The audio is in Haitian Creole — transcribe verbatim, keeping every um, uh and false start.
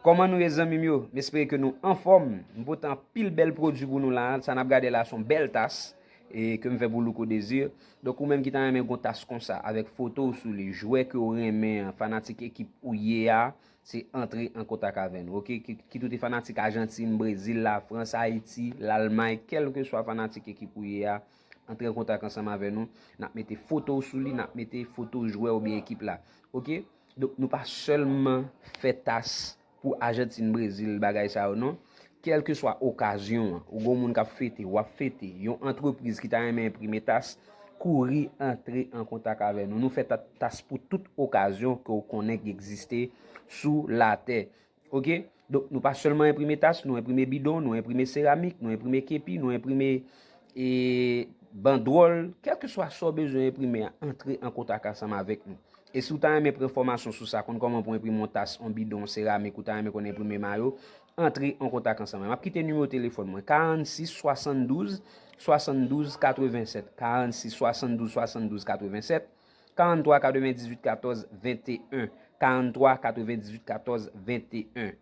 Kòman nou ye, zanmi m yo? M espere ke nou anfòm. M pote anpil bèl pwodui pou nou la. Sa n ap gade la se yon bèl tas e ke m fè pou Louko Désir. Donk, ou menm ki ta renmen gon tas konsa avèk foto w sou li, jwè ke w renmen an, fanatik ekip ou ye a, se antre an kontak avè nou, oke? Ki- Kit ou te fanatik Ajantin, Brezil, Lafrans, Ayiti, Lalmay, kèlkeswa fanatik ekip ou ye a, antre an kontak ansanm avè nou. N ap mete foto w sou li, n ap mete foto jwè oubyen ekip la, oke? Donk, nou pa sèlman fè tas pou Ajantin, Brezil, bagay sa yo, non. Kèlkeswa okazyon an, ou gon moun k ap fete, w ap fete, yon antrepriz ki ta renmen enprime tas, kouri antre an kontak avè nou. Nou fè ta- tas pou tout okazyon ke w konnen ki egziste sou latè. Oke? Donk, nou pa sèlman enprime tas, nou enprime bidon, nou enprime seramik, nou enprime kepi, nou enprime e bandwòl, kèlkeswa sa w bezwen enprime a, antre an kontak ansanm avèk nou. E si w ta renmen pran enfòmasyon sou sa, konn kòman pou enprime yon tas, yon bidon, yon seramik, ou ta renmen konn enprime mayo, antre an kontak ansanm. M ap kite nimewo telefòn mwen, karannsis swasanndouz swasanndouz katrevennsèt, karannsis swasanndouz swasanndouz katrevennsèt, karanntrwa katrevendizuit katòz venteyen, karanntrwa katrevendizuit katòz venteyen.